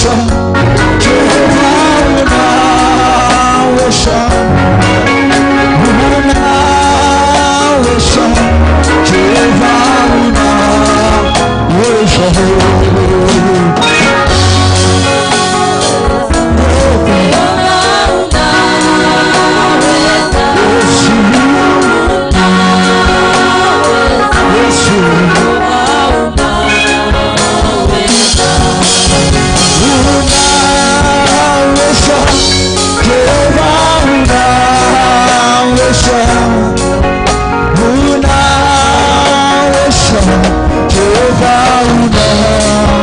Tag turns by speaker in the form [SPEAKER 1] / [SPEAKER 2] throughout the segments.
[SPEAKER 1] Unaweza, Jehova unaweza, unaweza, Jehova unaweza.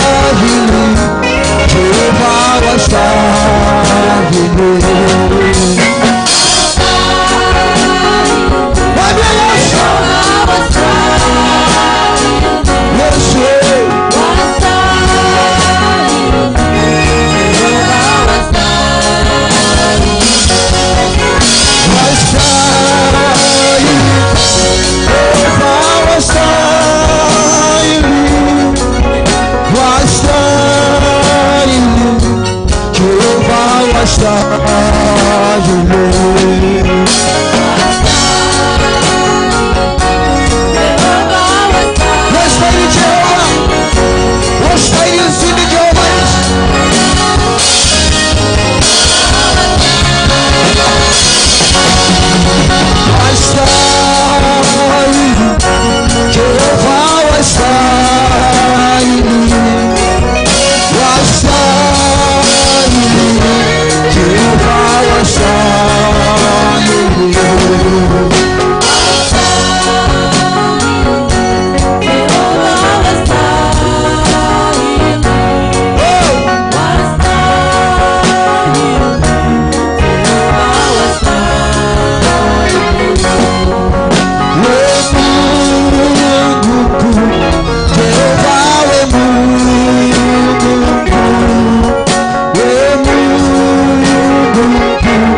[SPEAKER 2] Wastahili, Jehova wastahili.
[SPEAKER 1] Wastahili. Wastahili Jehova, wastahili ushindi Jehova. Wastahili Jehova, wastahili, wastahili Jehova, wastahili. Oh! We Mungu mkuu, Jehova we Mungu mkuu, we Mungu mkuu,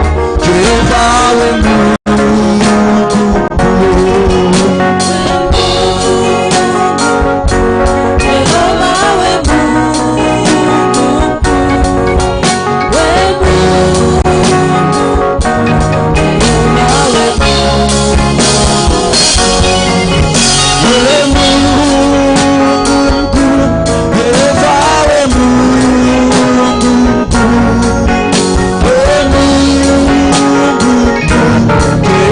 [SPEAKER 1] Jehova we Mungu mkuu. We Mungu mkuu, Jehova we Mungu mkuu, we Mungu mkuu,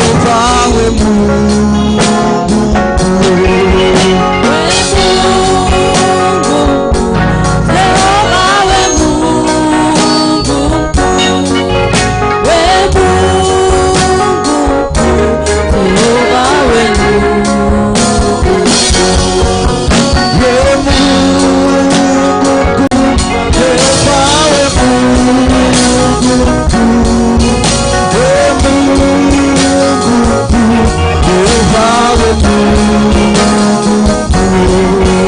[SPEAKER 1] Jehova we Mungu mkuu. We Mungu mkuu, Jehova we Mungu mkuu, we Mungu mkuu, Jehova we Mungu mkuu.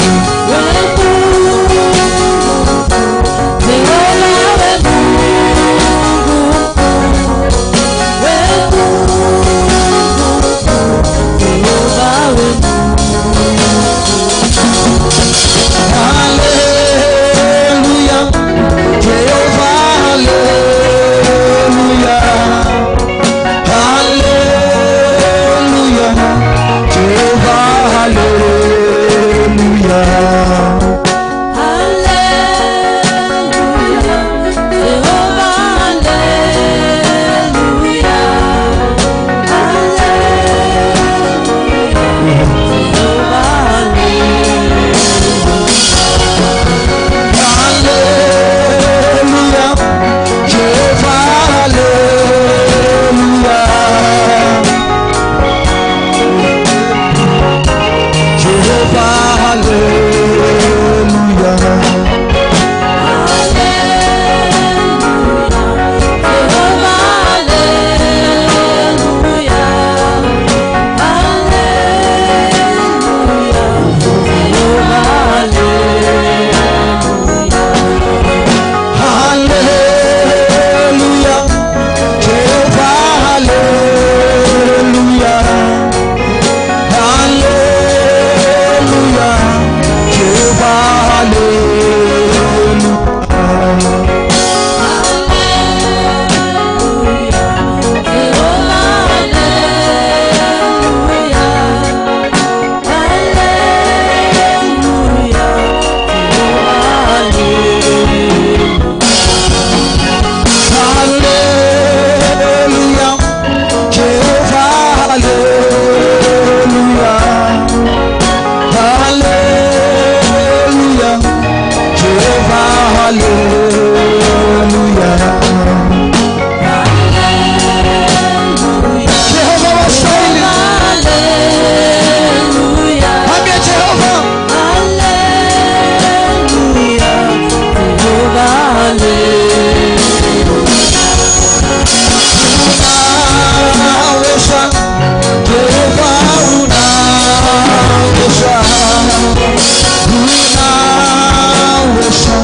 [SPEAKER 1] Haleluya, Jehova, haleluya, haleluya, Jehova, haleluya. Haleluya, Jehova, haleluya, Jehova, haleluya. Haleluya, Jehova, haleluya, haleluya, Jehova, haleluya. Haleluya, Jehova, haleluya, haleluya, Jehova, haleluya. Jehova wastahili, ambia Jehova, unaweza, Jehova unaweza, unaweza,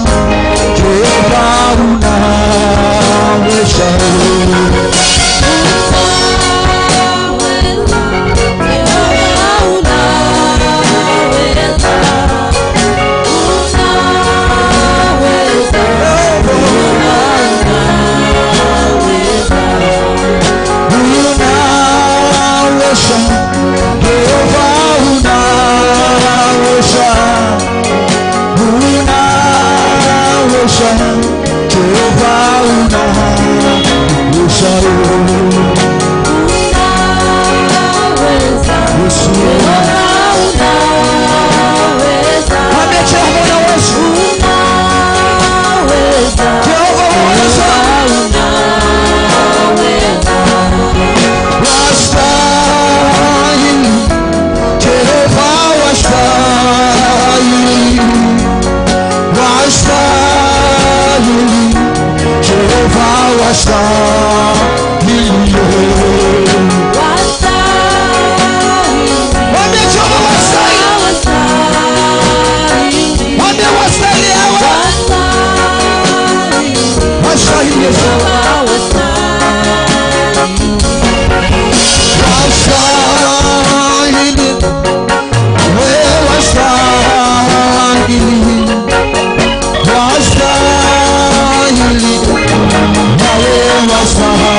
[SPEAKER 1] Unaweza, Jehova unaweza.
[SPEAKER 2] Unaweza, Jehova unaweza.
[SPEAKER 1] Mwambie Jehova unaweza.
[SPEAKER 2] Unaweza,
[SPEAKER 1] Jehova unaweza.
[SPEAKER 2] Unaweza.
[SPEAKER 1] Wastahili, Jehova wastahili, wastahili, Jehova wastahili.
[SPEAKER 2] Wastahili,
[SPEAKER 1] Mwambie Jehova wastahili,
[SPEAKER 2] wastahili,
[SPEAKER 1] mwambie wastahili hawa,
[SPEAKER 2] wastahili,
[SPEAKER 1] wastahili Yesu.
[SPEAKER 2] Jehova wastahili.
[SPEAKER 1] Wastahili, wewe wastahili, wastahili, nawe wastahili.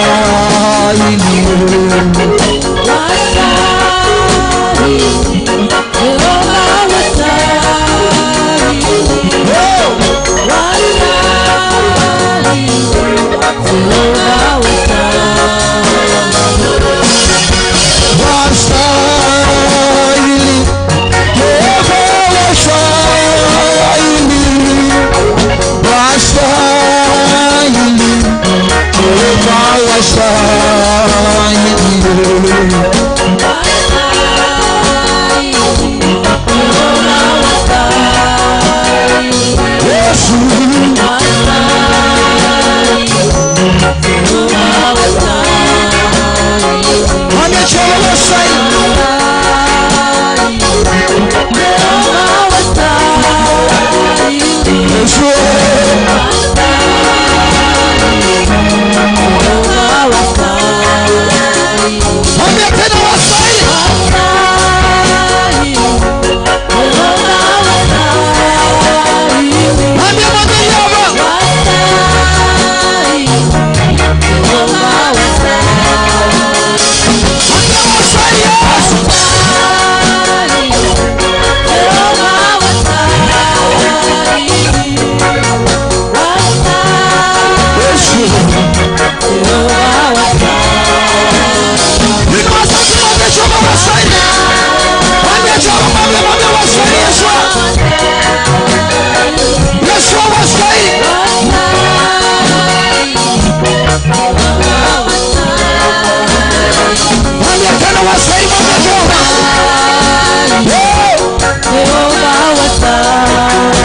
[SPEAKER 2] Wastahili, Jehova wastahili.
[SPEAKER 1] Oh!
[SPEAKER 2] Wastahili, Jehova wastahili.
[SPEAKER 1] Wastahili, Jehova wastahili, wastahili, Jehova wastahili.
[SPEAKER 2] Wastahili, Jehova wastahili.
[SPEAKER 1] Yesu,
[SPEAKER 2] Wastahili, Jehova wastahili.
[SPEAKER 1] mwambie Jehova wastahili.
[SPEAKER 2] Jehova wastahili.
[SPEAKER 1] Yesu,
[SPEAKER 2] Jehova wastahili.
[SPEAKER 1] mwambie tena wastahili.
[SPEAKER 2] Wastahili, Jehova wastahili.
[SPEAKER 1] Mwambie, mwambie Jehova.
[SPEAKER 2] Wastahili, Jehova wastahili.
[SPEAKER 1] Mwambie wastahili Yesu.
[SPEAKER 2] Wastahili, Jehova wastahili. Wastahili,
[SPEAKER 1] Yesu.
[SPEAKER 2] Jehova wastahili.
[SPEAKER 1] Inua sauti, mwambie Jehova wastahili. Mwambie Jehova, mwambie, mwambie wastahili Yesu. Yesu wastahili. Mwambie tena wastahili, mwambie Jehova. Yeah.
[SPEAKER 2] Jehova wastahili,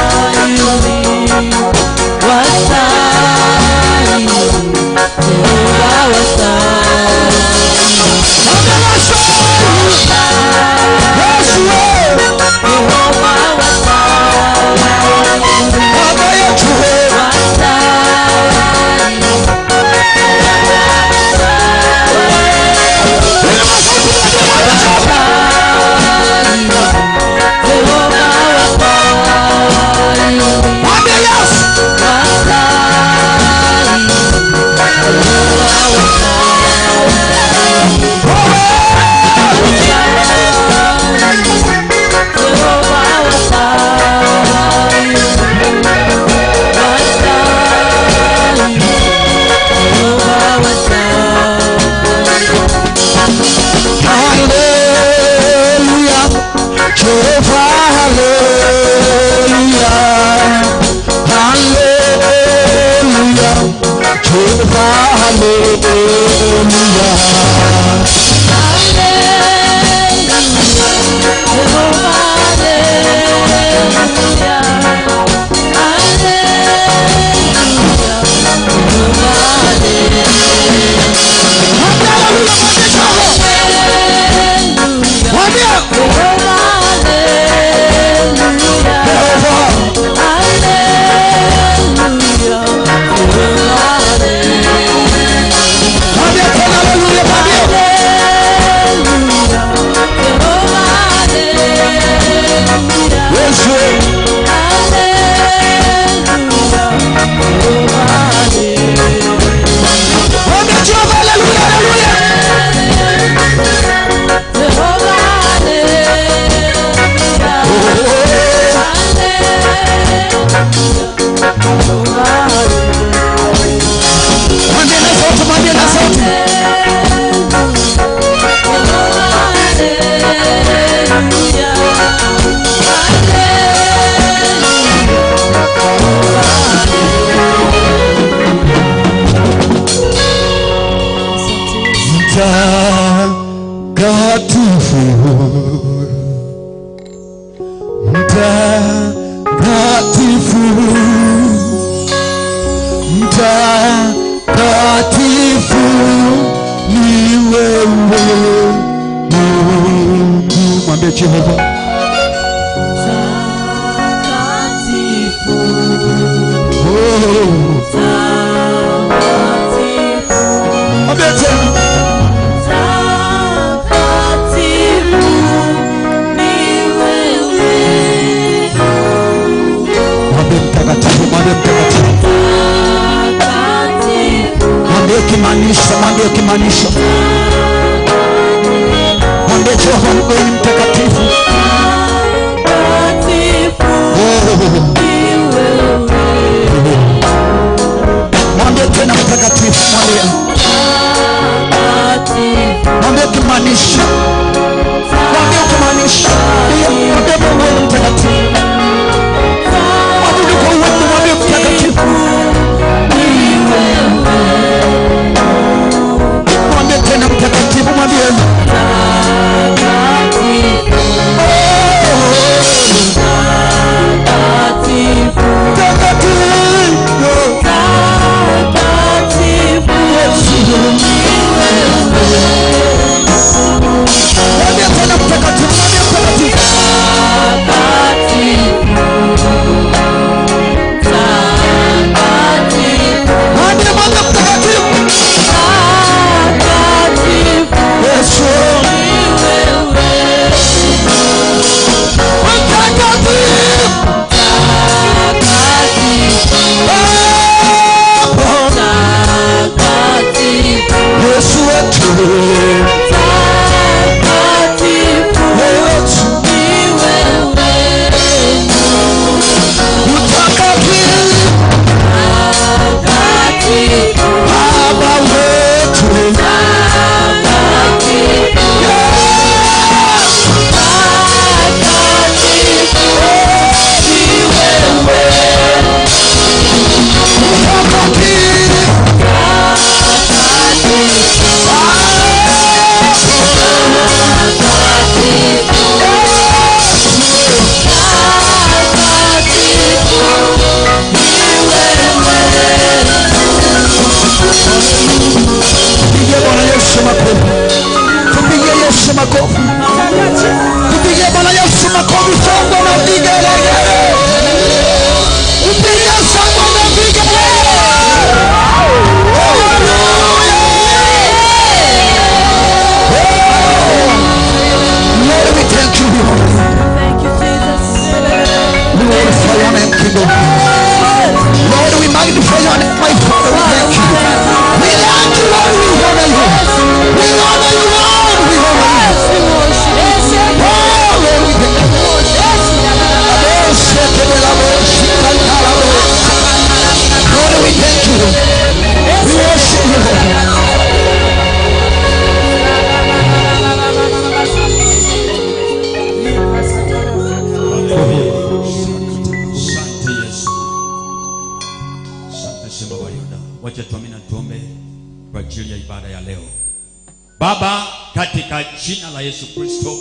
[SPEAKER 2] wastahili, Jehova wastahili.
[SPEAKER 1] Mwambie wastahili. Yesu wewe.
[SPEAKER 2] Jehova wastahili,
[SPEAKER 1] Baba yetu wewe.
[SPEAKER 2] wastahili.
[SPEAKER 1] Inua sauti, mwambie, mwambie Jehova.
[SPEAKER 2] Jehova wastahili,
[SPEAKER 1] Mwambie Yesu.
[SPEAKER 2] wastahili, Jehova wastahili.
[SPEAKER 1] Wewe.
[SPEAKER 2] Jehova wastahili, wastahili, Jehova wastahili.
[SPEAKER 1] Hallelujah. Jehovah, hallelujah. Hallelujah. Jehovah, hallelujah.
[SPEAKER 2] Hallelujah, Jehova, hallelujah. Hallelujah, Jehova, hallelujah.
[SPEAKER 1] Mwambie hallelujah, mwambie Jehova.
[SPEAKER 2] Hallelujah,
[SPEAKER 1] Mwambie
[SPEAKER 2] Jehova, hallelujah.
[SPEAKER 1] Jehova.
[SPEAKER 2] Hallelujah, Jehova, hallelujah.
[SPEAKER 1] Mwambie tena hallelujah, mwambie. Jehovah.
[SPEAKER 2] Takatifu.
[SPEAKER 1] Oh.
[SPEAKER 2] Takatifu.
[SPEAKER 1] Mwambie tena.
[SPEAKER 2] Takatifu ni wewe.
[SPEAKER 1] Mwambie mtakatifu, mwambie mtakatifu.
[SPEAKER 2] Takatifu.
[SPEAKER 1] Mwambie ukimaanisha, mwambie ukimaanisha. Mwambie Jehova wewe ni mtakatifu.
[SPEAKER 2] Takatifu
[SPEAKER 1] Oh.
[SPEAKER 2] ni wewe.
[SPEAKER 1] Mwambie tena mtakatifu, mwambie.
[SPEAKER 2] Takatifu.
[SPEAKER 1] Mwambie ukimaanisha. Mwambie ukimaanisha. Ndiyo, mwambie Mungu wewe ni mtakatifu. Mwabudu kwa uwepo, mwambie mtakatifu. Mwambie tena mtakatifu, mwambie.
[SPEAKER 2] Takatifu.
[SPEAKER 1] Takatifu.
[SPEAKER 2] Takatifu.
[SPEAKER 1] Mwambie tena mtakatifu, mwambie mtakatifu.
[SPEAKER 2] Takatifu.
[SPEAKER 1] Mwambie mwambie mtakatifu.
[SPEAKER 2] Takatifu.
[SPEAKER 1] Yesu. Mtakatifu. Baba. Yesu wetu. Yesu. Mtakatifu. Baba wetu. Mtakatifu. Tupigie Bwana Yesu makofi. Tupigie Yesu makofi. Tupigie Bwana Yesu makofi, shangwe na vigelegele. Tupigie shangwe na vigelegele. Hallelujah. Lord, we thank you.
[SPEAKER 2] Thank you, Jesus.
[SPEAKER 1] We glorify your name, King of Kings. Lord, we magnify your name, my Father. We thank you. We thank you, Lord. We honor you. We honor you, Lord. We honor you. Oh, Lord, we thank you. Lord, we thank you. We worship you, Lord.
[SPEAKER 3] Asante Yesu. Asante Simba wa Yuda. Wacha tuamini na tuombe kwa ajili ya ibada ya leo. Baba, katika jina la Yesu Kristo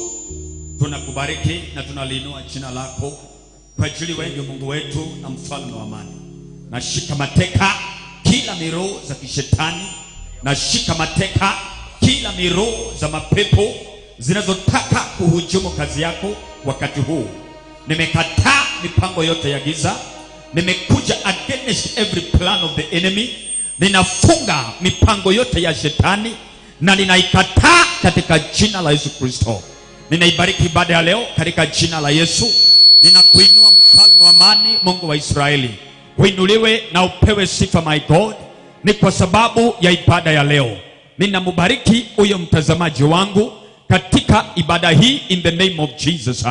[SPEAKER 3] tunakubariki na tunaliinua jina lako kwa ajili wewe ndio Mungu wetu na mfalme wa amani. Nashika mateka kila miroho za kishetani, nashika mateka kila miroho za mapepo zinazotaka kuhujumu kazi yako wakati huu. Nimekataa mipango yote ya giza, nimekuja against every plan of the enemy. Ninafunga mipango yote ya shetani na ninaikataa katika jina la Yesu Kristo. Ninaibariki ibada ya leo katika jina la Yesu. Ninakuinua mfalme wa amani, Mungu wa Israeli, uinuliwe na upewe sifa, my God. Ni kwa sababu ya ibada ya leo ninamubariki huyo mtazamaji wangu katika ibada hii in the name of Jesus.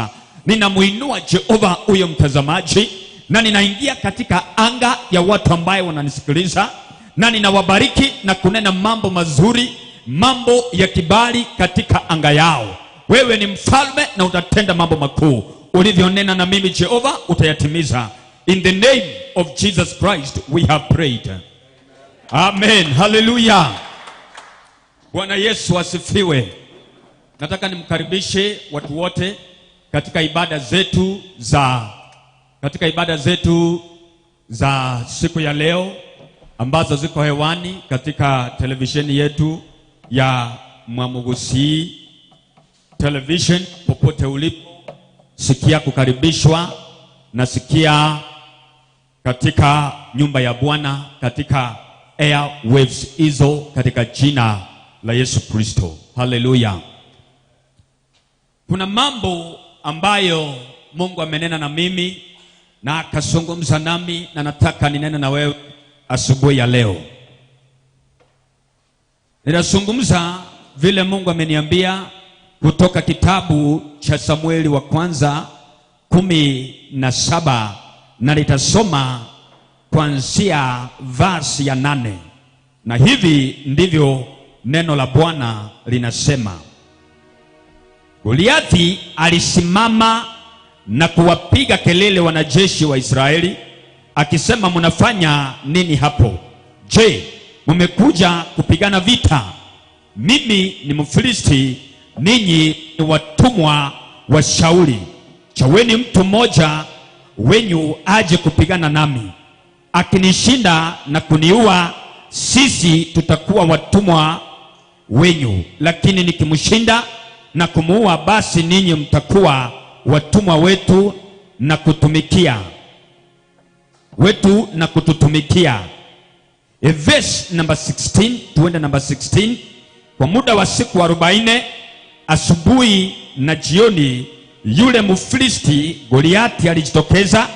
[SPEAKER 3] Ninamuinua Jehova huyo mtazamaji na ninaingia katika anga ya watu ambaye wananisikiliza na ninawabariki na kunena mambo mazuri, mambo ya kibali katika anga yao. Wewe ni mfalme na utatenda mambo makuu. Ulivyonena na mimi Jehova utayatimiza. In the name of Jesus Christ we have prayed. Amen. Hallelujah. Bwana Yesu asifiwe. Nataka nimkaribishe watu wote katika ibada zetu za siku ya leo ambazo ziko hewani katika televisheni yetu ya Mwamugusi Television, popote ulipo, sikia kukaribishwa na sikia katika nyumba ya Bwana, katika airwaves hizo, katika jina la Yesu Kristo. Haleluya. Kuna mambo ambayo Mungu amenena na mimi na akazungumza nami, na nataka ninene na wewe asubuhi ya leo. Ninazungumza vile Mungu ameniambia kutoka kitabu cha Samueli wa kwanza 17, na nitasoma kuanzia verse ya 8. Na hivi ndivyo neno la Bwana linasema. Goliathi alisimama na kuwapiga kelele wanajeshi wa Israeli akisema, mnafanya nini hapo? Je, mmekuja kupigana vita? Mimi ni Mfilisti, ninyi ni watumwa wa Shauli. Chaweni mtu mmoja wenyu aje kupigana nami. Akinishinda na kuniua, sisi tutakuwa watumwa wenyu, lakini nikimshinda na kumuua, basi ninyi mtakuwa watumwa wetu na kutumikia wetu na kututumikia. Verse number 16, tuende number 16. Kwa muda wa siku 40 asubuhi na jioni, yule Mfilisti Goliathi alijitokeza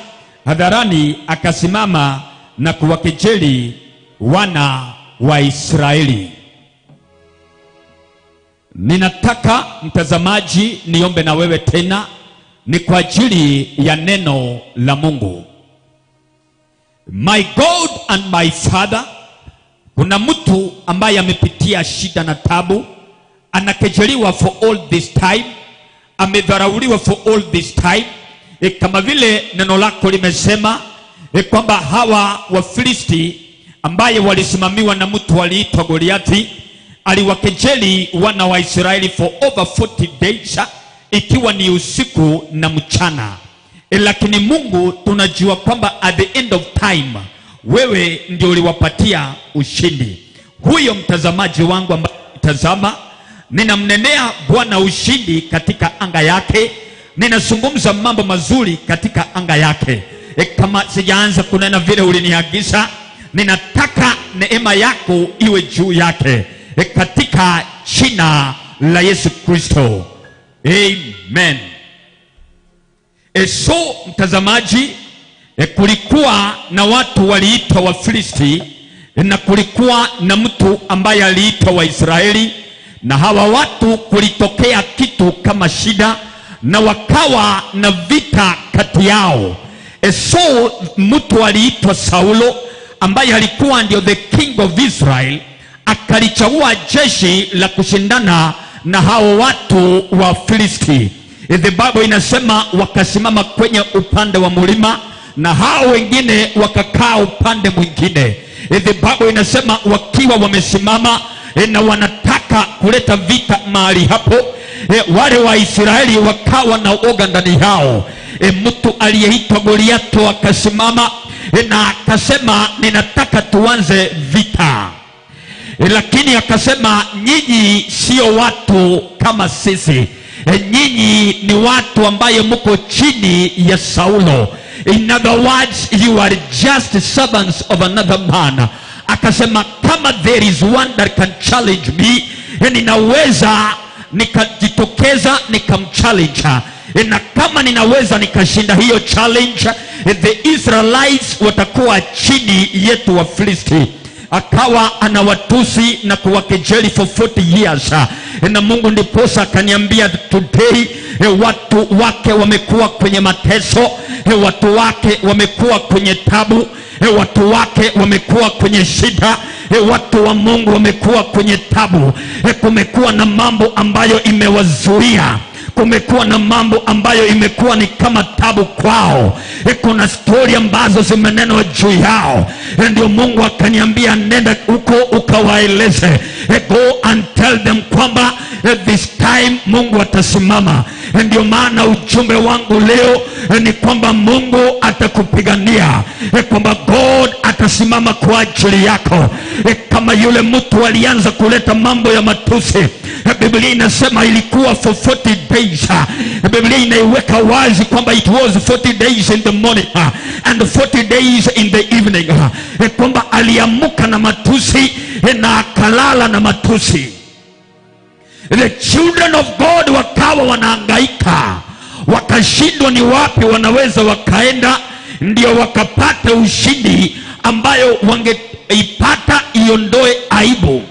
[SPEAKER 3] hadharani, akasimama na kuwakejeli wana wa Israeli. Ninataka mtazamaji niombe na wewe tena, ni kwa ajili ya neno la Mungu. My God and my Father, kuna mtu ambaye amepitia shida na tabu, anakejeliwa for all this time, amedharauliwa for all this time. Kama vile neno lako limesema kwamba hawa Wafilisti ambaye walisimamiwa na mtu aliitwa Goliathi aliwakejeli wana wa Israeli for over 40 days, ikiwa ni usiku na mchana. Lakini Mungu, tunajua kwamba at the end of time wewe ndio uliwapatia ushindi. Huyo mtazamaji wangu ambaye tazama, ninamnenea Bwana ushindi katika anga yake, ninazungumza mambo mazuri katika anga yake. Kama sijaanza kunena vile uliniagiza, ninataka neema yako iwe juu yake, katika jina la Yesu Kristo. Amen. So mtazamaji, kulikuwa na watu waliitwa Wafilisti, na kulikuwa na mtu ambaye aliitwa Waisraeli, na hawa watu kulitokea kitu kama shida na wakawa na vita kati yao. So mtu aliitwa Saulo ambaye alikuwa ndio the king of Israel akalichagua jeshi la kushindana na hao watu wa Filisti. The Bible inasema wakasimama kwenye upande wa mlima na hao wengine wakakaa upande mwingine. The Bible inasema wakiwa wamesimama na wanataka kuleta vita mahali hapo, wale wa Israeli wakawa na uoga ndani yao. Mtu aliyeitwa Goliath akasimama na akasema, ninataka tuanze vita. Lakini akasema, nyinyi sio watu kama sisi, nyinyi ni watu ambaye mko chini ya Saulo. In other words, you are just servants of another man. Akasema, kama there is one that can challenge me, ninaweza nikajitokeza nikamchallenge, na kama ninaweza nikashinda hiyo challenge, the Israelites watakuwa chini yetu wa Filisti. Akawa anawatusi na kuwakejeli for 40 years. Na Mungu ndiposa akaniambia today, watu wake wamekuwa kwenye mateso, watu wake wamekuwa kwenye tabu, watu wake wamekuwa kwenye shida, watu wa Mungu wamekuwa kwenye tabu. Kumekuwa na mambo ambayo imewazuia, kumekuwa na mambo ambayo imekuwa ni kama tabu kwao. Kuna stori ambazo zimenenwa juu yao. Ndio Mungu akaniambia nenda huko ukawaeleze, go and tell them kwamba this time Mungu atasimama. Ndio maana ujumbe wangu leo ni kwamba Mungu atakupigania, kwamba God atasimama kwa ajili yako. Kama yule mtu alianza kuleta mambo ya matusi, Biblia inasema ilikuwa for 40 days. Biblia inaiweka wazi kwamba it was 40 days in the morning and 40 days in the evening. Kwamba aliamuka na matusi na akalala na matusi. The children of God wakawa wanahangaika, wakashindwa ni wapi wanaweza wakaenda ndio wakapata ushindi ambayo wangeipata iondoe aibu.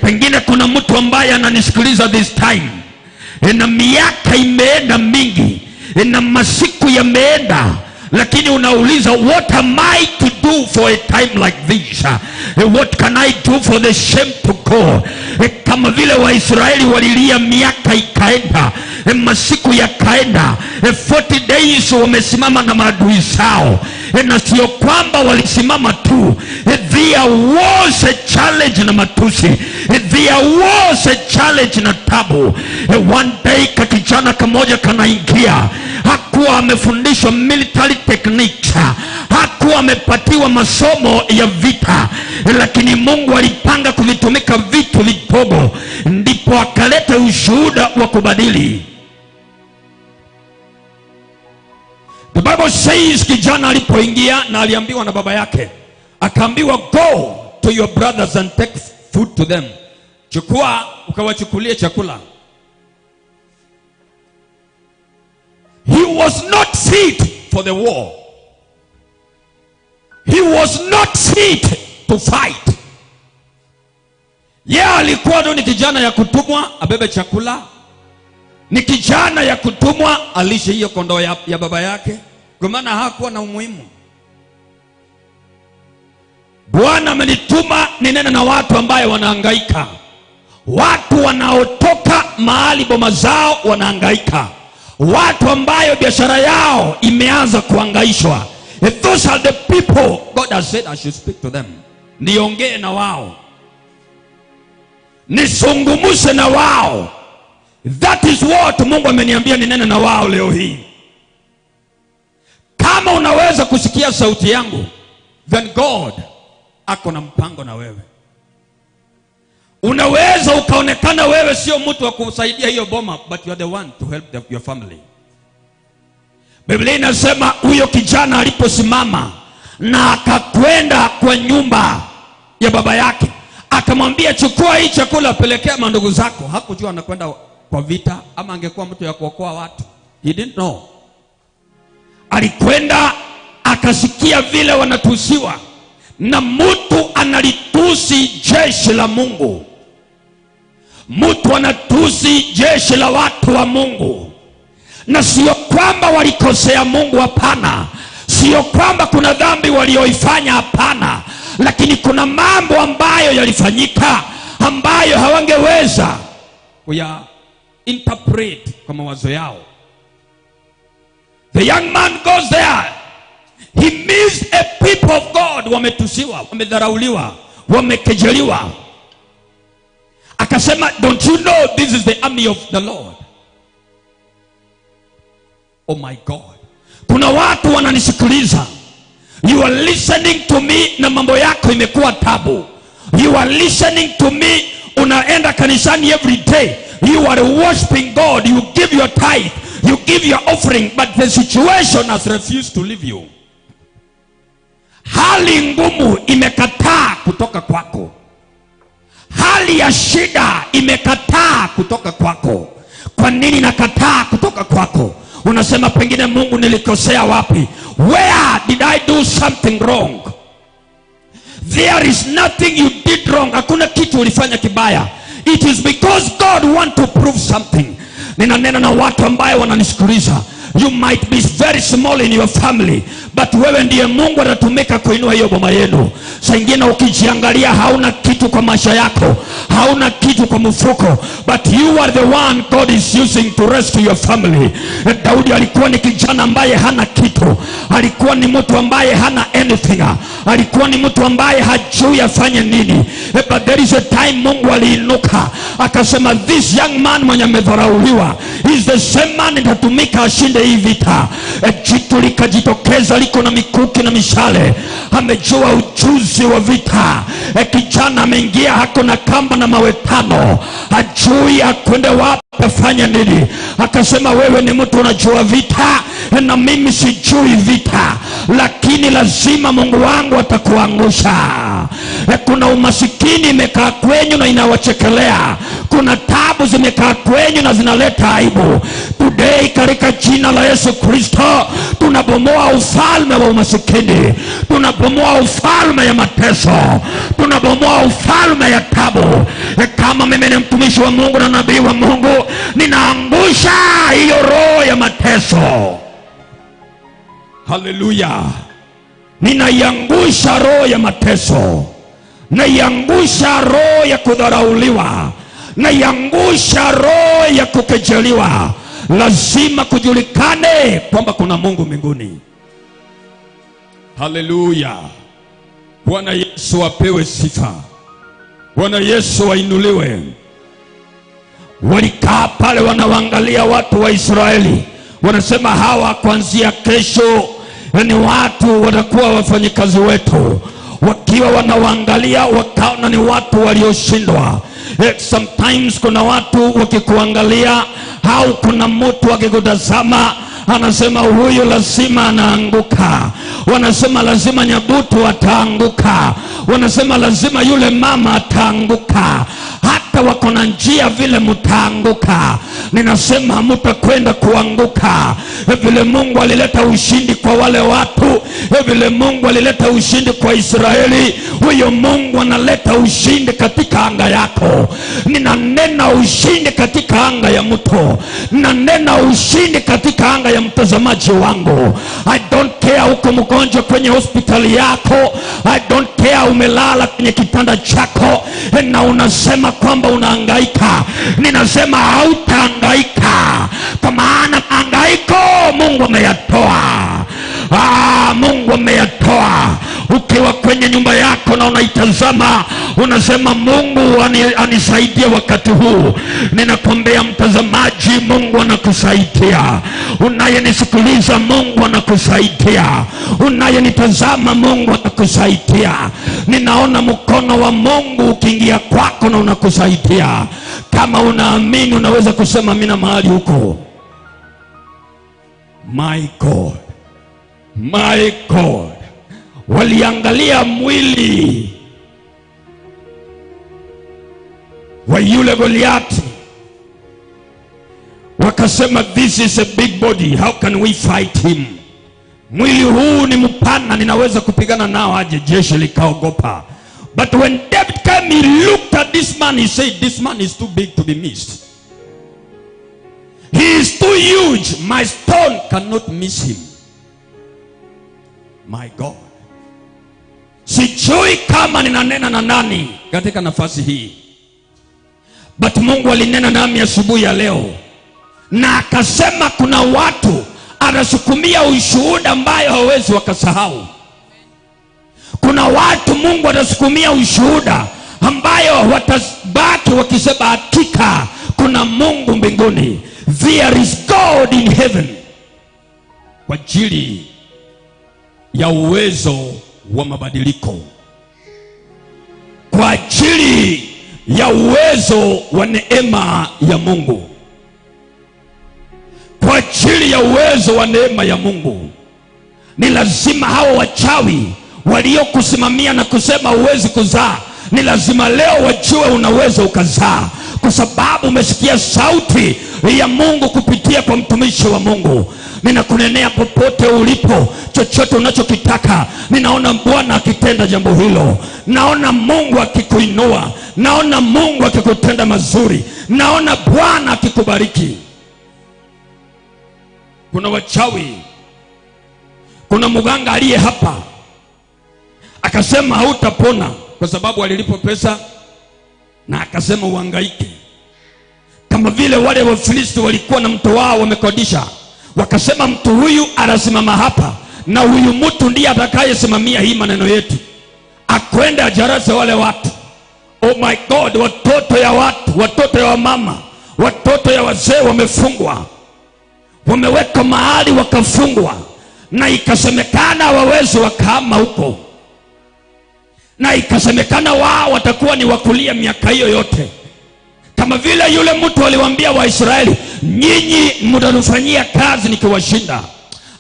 [SPEAKER 3] Pengine kuna mtu ambaye ananisikiliza this time, na miaka imeenda mingi, na masiku yameenda, lakini unauliza, what am I to do for a time like this? What can I do for the shame to go? Kama vile Waisraeli walilia miaka ikaenda, masiku yakaenda, 40 days wamesimama na maadui zao. Na sio kwamba walisimama tu, there was a challenge na matusi, there was a challenge na tabu. One day kakijana kamoja kanaingia, hakuwa amefundishwa military techniques, hakuwa amepatiwa masomo ya vita, lakini Mungu alipanga kuvitumika vitu vidogo, ndipo akaleta ushuhuda wa kubadili. The Bible says kijana alipoingia na aliambiwa na baba yake, akaambiwa go to your brothers and take food to them. Chukua ukawachukulie chakula. He was not fit for the war. He was not fit to fight. Yeye alikuwa tu ni kijana ya kutumwa abebe chakula, ni kijana ya kutumwa alishe hiyo kondoo ya baba yake, kwa maana hakuwa na umuhimu. Bwana amenituma ninene na watu ambaye wanahangaika, watu wanaotoka mahali boma zao wanahangaika, watu ambayo biashara yao imeanza kuhangaishwa. If those are the people God has said I should speak to them. Niongee na wao, nisungumuse na wao. That is what Mungu ameniambia ninene na wao leo hii. Kama unaweza kusikia sauti yangu, then God ako na mpango na wewe. Unaweza ukaonekana wewe sio mtu wa kusaidia hiyo boma, but you are the one to help your family. Biblia inasema huyo kijana aliposimama na akakwenda kwa nyumba ya baba yake, akamwambia chukua hii chakula pelekea mandugu zako. Hakujua anakwenda kwa vita ama angekuwa mtu ya kuokoa watu. He didn't know. Alikwenda akasikia vile wanatusiwa, na mtu analitusi jeshi la Mungu, mtu anatusi jeshi la watu wa Mungu. Na sio kwamba walikosea Mungu, hapana. Sio kwamba kuna dhambi walioifanya, hapana. Lakini kuna mambo ambayo yalifanyika ambayo hawangeweza kuya interpret kwa mawazo yao. The young man goes there. He meets a people of God wametusiwa, wamedharauliwa, wamekejeliwa. Akasema, don't you know this is the army of the Lord? Oh my God. Kuna watu wananisikiliza. You are listening to me na mambo yako imekuwa tabu. You are listening to me, unaenda kanisani every day. You are worshiping God, you give your tithe, you give your offering, but the situation has refused to leave you. Hali ngumu imekataa kutoka kwako. Hali ya shida imekataa kutoka kwako. Kwa nini nakataa kutoka kwako? Unasema pengine Mungu nilikosea wapi? Where did I do something wrong? There is nothing you did wrong. Hakuna kitu ulifanya kibaya. It is because God want to prove something. Ninanena na watu ambaye wananisikiliza. You might be very small in your family, but wewe ndiye Mungu atatumika kuinua hiyo boma yenu. Saa ingine ukijiangalia hauna kitu kwa maisha yako, hauna kitu kwa mfuko, but you are the one God is using to rescue your family. Daudi alikuwa ni kijana ambaye hana kitu, alikuwa ni mtu ambaye hana anything, alikuwa ni mtu ambaye hajui afanye nini. But there is a time Mungu aliinuka akasema, this young man mwenye amedharauliwa is the same man nitatumika ashinde tushinde hii vita. Jitu likajitokeza liko na mikuki na mishale, amejua ujuzi wa vita. Kijana ameingia hako na kamba na mawe 5, hajui akwende wapi afanye nini. Akasema wewe ni mtu unajua vita na mimi sijui vita, lakini lazima Mungu wangu atakuangusha. Kuna umasikini imekaa kwenyu na inawachekelea, kuna tabu zimekaa kwenyu na zinaleta aibu. Today katika jina la Yesu Kristo tunabomoa ufalme wa umasikini, tunabomoa ufalme ya mateso, tunabomoa ufalme ya tabu. Kama mimi ni mtumishi wa Mungu na nabii wa Mungu, ninaangusha hiyo roho ya mateso. Haleluya. Ninaiangusha roho ya mateso, naiangusha roho ya kudharauliwa, naiangusha roho ya kukejeliwa. Lazima kujulikane kwamba kuna Mungu mbinguni. Haleluya. Bwana Yesu apewe sifa. Bwana Yesu ainuliwe. Walikaa pale wanawaangalia watu wa Israeli, wanasema hawa kuanzia kesho ni watu watakuwa wafanyikazi wetu. Wakiwa wanawaangalia wakaona ni watu walioshindwa. Sometimes kuna watu wakikuangalia au kuna mtu akikutazama anasema huyu lazima anaanguka. Wanasema lazima Nyabutu ataanguka, wanasema lazima yule mama ataanguka, hata wako na njia vile mtaanguka. Ninasema hamtakwenda kuanguka. Vile Mungu alileta ushindi kwa wale watu, vile Mungu alileta ushindi kwa Israeli, huyo Mungu analeta ushindi katika anga yako. Ninanena ushindi katika anga ya mtu, ninanena ushindi katika anga ya mtazamaji wangu. I don't care uko mgonjwa kwenye hospitali yako, I don't care umelala kwenye kitanda chako na unasema kwamba unahangaika. Ninasema hautahangaika, kwa maana hangaiko Mungu ameyatoa. Mungu ameyatoa. Ukiwa kwenye nyumba yako na unaitazama unasema Mungu anisaidie wakati huu. Ninakwambia mtazamaji, Mungu anakusaidia. Unayenisikiliza, Mungu anakusaidia. Unayenitazama, Mungu anakusaidia. Ninaona mkono wa Mungu ukiingia kwako na unakusaidia. Kama unaamini unaweza kusema amina mahali huko. My God, my God. Waliangalia mwili wa yule Goliathi wakasema this is a big body, how can we fight him? Mwili huu ni mpana, ninaweza kupigana nao aje? Jeshi likaogopa. But when David came, he looked at this man, he said this man is too big to be missed. He is too huge, my stone cannot miss him. My God. Sijui kama ninanena na nani katika nafasi hii, but Mungu alinena nami asubuhi ya leo na akasema kuna watu anasukumia ushuhuda ambayo hawezi wakasahau. Kuna watu Mungu atasukumia ushuhuda ambayo watabaki wakisema hakika kuna Mungu mbinguni. There is God in heaven. Kwa ajili ya uwezo wa mabadiliko, kwa ajili ya uwezo wa neema ya Mungu, kwa ajili ya uwezo wa neema ya Mungu. Ni lazima hao wachawi waliokusimamia na kusema huwezi kuzaa, ni lazima leo wajue unaweza ukazaa, kwa sababu umesikia sauti ya Mungu kupitia kwa mtumishi wa Mungu. Ninakunenea popote ulipo, chochote unachokitaka, ninaona Bwana akitenda jambo hilo. Naona Mungu akikuinua, naona Mungu akikutenda mazuri, naona Bwana akikubariki. Kuna wachawi, kuna mganga aliye hapa akasema hautapona kwa sababu alilipo pesa, na akasema uhangaike. Kama vile wale Wafilisti walikuwa na mtu wao wamekodisha, wakasema mtu huyu anasimama hapa na huyu mtu ndiye atakayesimamia hii maneno yetu, akwenda ajarase wale watu. Oh my God, watoto ya watu, watoto ya wamama, watoto ya wazee wamefungwa. Wamewekwa mahali wakafungwa, na ikasemekana wawezi wakahama huko, na ikasemekana wao watakuwa ni wakulia miaka hiyo yote. Kama vile yule mtu aliwaambia Waisraeli, nyinyi mtanifanyia kazi nikiwashinda.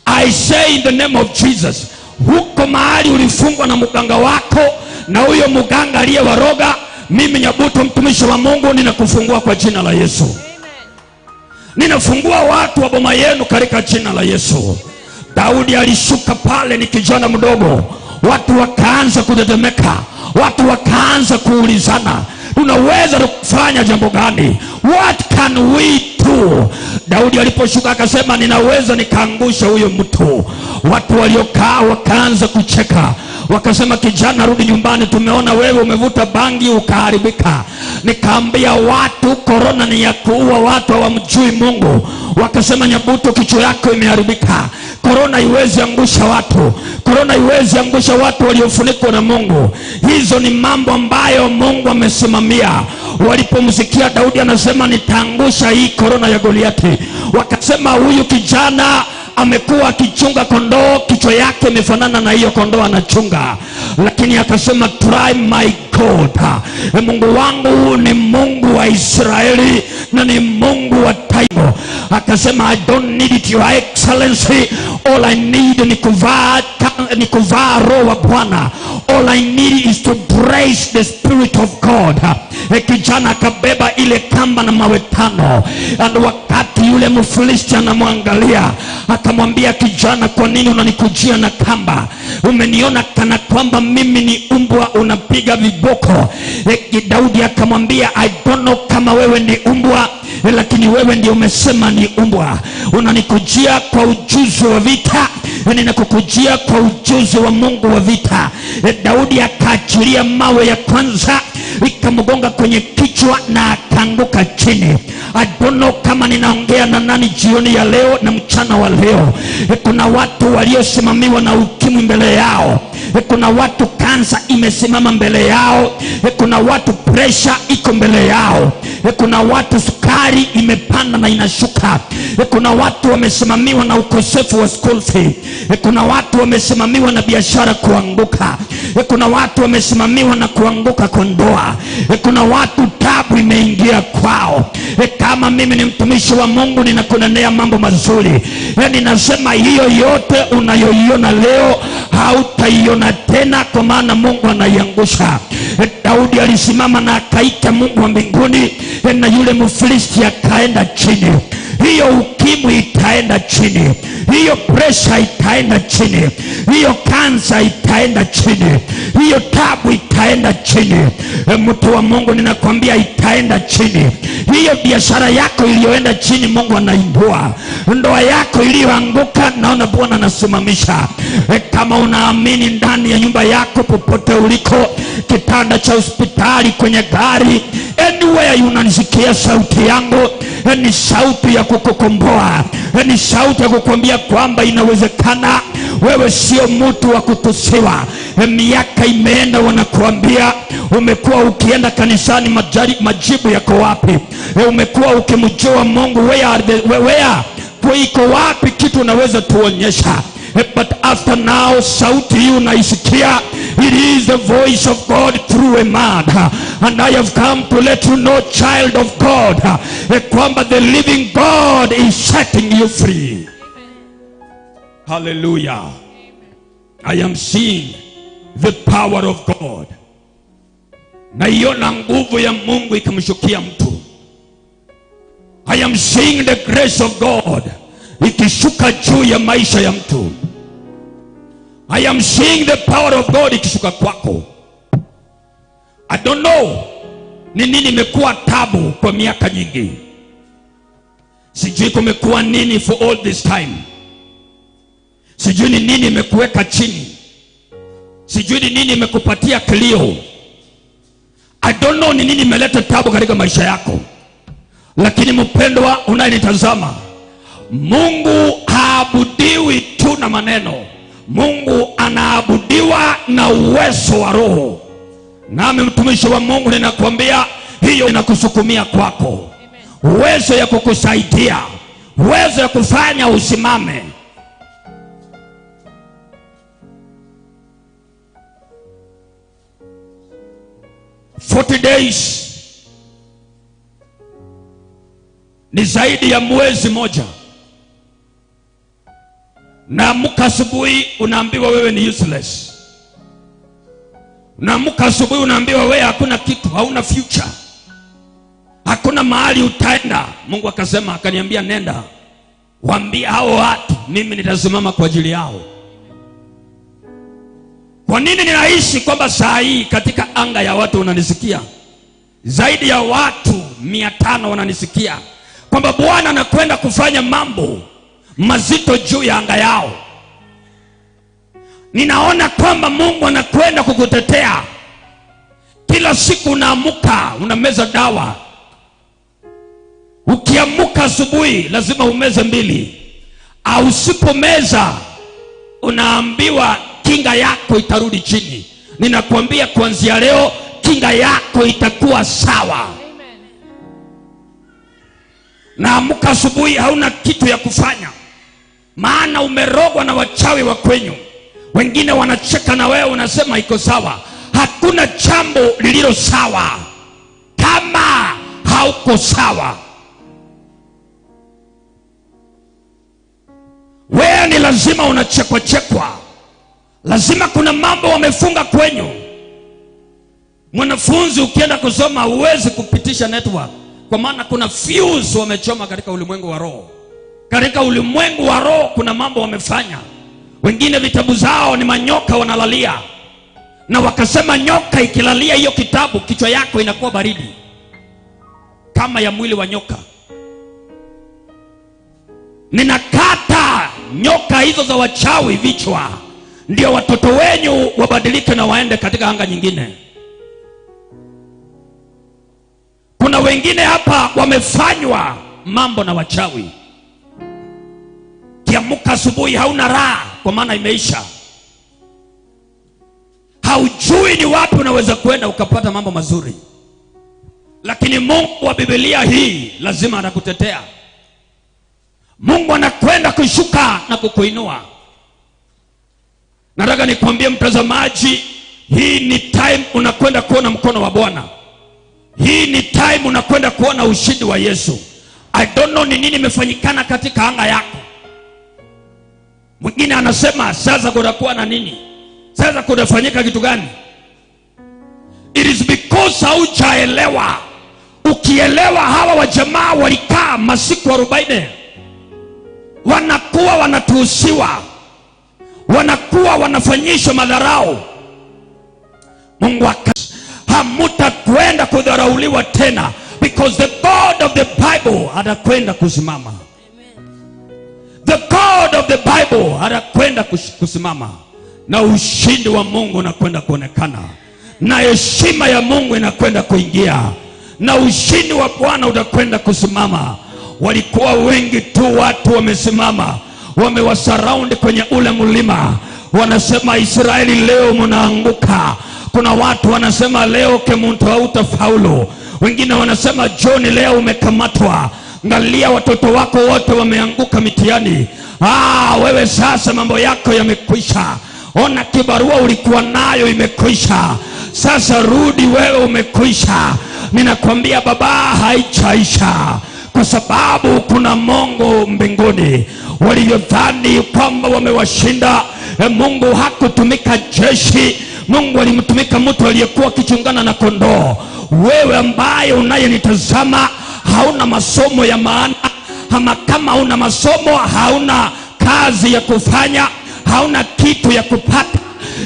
[SPEAKER 3] I say in the name of Jesus, huko mahali ulifungwa na mganga wako na huyo mganga aliyewaroga, mimi Nyabuto mtumishi wa Mungu ninakufungua kwa jina la Yesu. Ninafungua watu wa boma yenu katika jina la Yesu. Daudi alishuka pale ni kijana mdogo, watu wakaanza kutetemeka, watu wakaanza kuulizana, tunaweza kufanya jambo gani? What can we do? Daudi aliposhuka akasema, ninaweza nikaangusha huyo mtu. Watu waliokaa wakaanza kucheka, wakasema, kijana rudi nyumbani, tumeona wewe umevuta bangi ukaharibika. Nikaambia watu korona ni ya kuua watu, hawamjui Mungu. Wakasema, Nyabuto kichwa yako imeharibika, korona iwezi angusha watu, korona iwezi angusha watu waliofunikwa na Mungu. Hizo ni mambo ambayo Mungu amesimamia. Walipomsikia Daudi anasema nitaangusha hii korona ya Goliati, wakasema huyu kijana amekuwa akichunga kondoo, kichwa yake imefanana na hiyo kondoo anachunga. Lakini akasema try my God, Mungu wangu ni Mungu wa Israeli na ni Mungu wa taifa. Akasema I don't need it, your excellency, all I need ni kuvaa roho wa Bwana. All I need is to brace the spirit of God. Kijana akabeba ile kamba na mawe 5, and wakati yule Mfilisti anamwangalia akamwambia, kijana, kwa nini unanikujia na kamba? Umeniona kana kwamba mimi ni umbwa unapiga viboko. Daudi akamwambia, I don't know kama wewe ni umbwa, lakini wewe ndio umesema ni umbwa. Unanikujia kwa ujuzi wa vita, ninakukujia kwa ujuzi wa Mungu wa vita. Daudi akaachilia mawe ya kwanza, ikamgonga kwenye kichwa na akaanguka chini. I don't know kama ninaongea na nani jioni ya leo na mchana wa leo. Kuna watu waliosimamiwa na ukimwi mbele yao. Kuna watu kansa imesimama mbele yao. Kuna watu pressure iko mbele yao. Kuna watu sukari imepanda na inashuka. Kuna watu wamesimamiwa na ukosefu wa school fee. Kuna watu wamesimamiwa na biashara kuanguka. Kuna watu wamesimamiwa na kuanguka kwa ndoa. Kuna watu tabu imeingia kwao. Kama mimi ni mtumishi wa Mungu ninakunenea mambo mazuri. Ninasema hiyo yote unayoiona leo hautaiona tena, kwa maana Mungu anaiangusha. Daudi alisimama na akaita Mungu wa mbinguni, na yule Mfilisti akaenda chini. Hiyo ukimwi itaenda chini, hiyo pressure itaenda chini, hiyo kansa itaenda chini, hiyo tabu itaenda chini. Mtu wa Mungu ninakwambia itaenda chini. Hiyo biashara yako iliyoenda chini Mungu anainua. Ndoa yako iliyoanguka naona Bwana anasimamisha. Kama unaamini ndani ya nyumba yako, popote uliko, kitanda cha hospitali, kwenye gari, anywhere unanisikia sauti yangu, ni sauti ya kukukomboa, ni sauti ya kukuambia kwamba inawezekana. Wewe sio mtu wa kutusiwa. Miaka imeenda wanakuambia umekuwa ukienda kanisani, majibu yako wapi? Umekuwa ukimjua Mungu, where iko wapi kitu unaweza tuonyesha? But after now, sauti hii unaisikia, it is the voice of God through a man. And I have come to let you know, child of God, kwamba the living God is setting you free. Hallelujah. I am seeing the power of God. Naiona nguvu ya Mungu ikimshukia mtu. I am seeing the grace of God ikishuka juu ya maisha ya mtu. I am seeing the power of God ikishuka kwako. I don't know ni nini imekuwa tabu kwa miaka nyingi. Sijui kumekuwa nini for all this time. Sijui ni nini imekuweka chini. Sijui ni nini imekupatia kilio. I don't know ni nini imeleta tabu katika maisha yako. Lakini mpendwa unayenitazama, Mungu haabudiwi tu na maneno. Mungu anaabudiwa na uwezo wa Roho. Nami mtumishi wa Mungu ninakwambia hiyo inakusukumia kwako. Uwezo ya kukusaidia, uwezo ya kufanya usimame. 40 days ni zaidi ya mwezi moja. Naamka asubuhi unaambiwa wewe ni useless. Unaamka asubuhi unaambiwa wewe hakuna kitu, hauna future, hakuna mahali utaenda. Mungu akasema, akaniambia nenda waambie hao watu mimi nitasimama kwa ajili yao. Kwa nini ninaishi kwamba saa hii katika anga ya watu unanisikia? Zaidi ya watu 500 wananisikia kwamba Bwana anakwenda kufanya mambo mazito juu ya anga yao. Ninaona kwamba Mungu anakwenda kukutetea. Kila siku unaamuka unameza dawa. Ukiamuka asubuhi lazima umeze 2. Au usipomeza unaambiwa kinga yako itarudi chini. Ninakwambia kuanzia leo kinga yako itakuwa sawa. Naamuka asubuhi hauna kitu ya kufanya, maana umerogwa na wachawi wa kwenyu. Wengine wanacheka na wewe unasema iko sawa. Hakuna jambo lililo sawa kama hauko sawa. Wewe ni lazima unachekwa chekwa. Lazima kuna mambo wamefunga kwenyu. Mwanafunzi ukienda kusoma huwezi kupitisha network, kwa maana kuna fuse wamechoma katika ulimwengu wa roho. Katika ulimwengu wa roho kuna mambo wamefanya. Wengine vitabu zao ni manyoka wanalalia. Na wakasema nyoka ikilalia hiyo kitabu kichwa yako inakuwa baridi kama ya mwili wa nyoka. Ninakata nyoka hizo za wachawi vichwa, ndio watoto wenyu wabadilike na waende katika anga nyingine. Kuna wengine hapa wamefanywa mambo na wachawi. Kiamuka asubuhi hauna raha kwa maana imeisha. Haujui ni wapi unaweza kwenda ukapata mambo mazuri. Lakini Mungu wa Biblia hii lazima anakutetea. Mungu anakwenda kushuka na kukuinua. Nataka nikwambie mtazamaji, hii ni time unakwenda kuona mkono wa Bwana. Hii ni time unakwenda kuona ushindi wa Yesu. I don't know ni nini imefanyikana katika anga yako. Mwingine anasema sasa kutakuwa na nini? Sasa kutafanyika kitu gani? It is because haujaelewa. Ukielewa, hawa wajamaa walikaa masiku 40. Wanakuwa wanatuhusiwa, wanakuwa wanafanyishwa madharau. Mungu hamutakwenda kudharauliwa tena, because the God of the Bible atakwenda kusimama. The God of the Bible atakwenda kusimama, na ushindi wa Mungu unakwenda kuonekana, na heshima ya Mungu inakwenda kuingia, na ushindi wa Bwana utakwenda kusimama. Walikuwa wengi tu watu wamesimama, wamewasurround kwenye ule mlima. Wanasema Israeli leo mnaanguka. Kuna watu wanasema leo Kemunto hautafaulu. Wengine wanasema John leo umekamatwa. Angalia watoto wako wote wameanguka mitihani. Wewe sasa mambo yako yamekwisha. Ona kibarua ulikuwa nayo imekwisha. Sasa rudi, wewe umekwisha. Ninakwambia baba, haichaisha, kwa sababu kuna Mungu mbinguni. Walivyodhani kwamba wamewashinda, Mungu hakutumika jeshi. Mungu alimtumika mtu aliyekuwa akichungana na kondoo. Wewe ambaye unayenitazama hauna masomo ya maana, ama kama una masomo hauna kazi ya kufanya, hauna kitu ya kupata,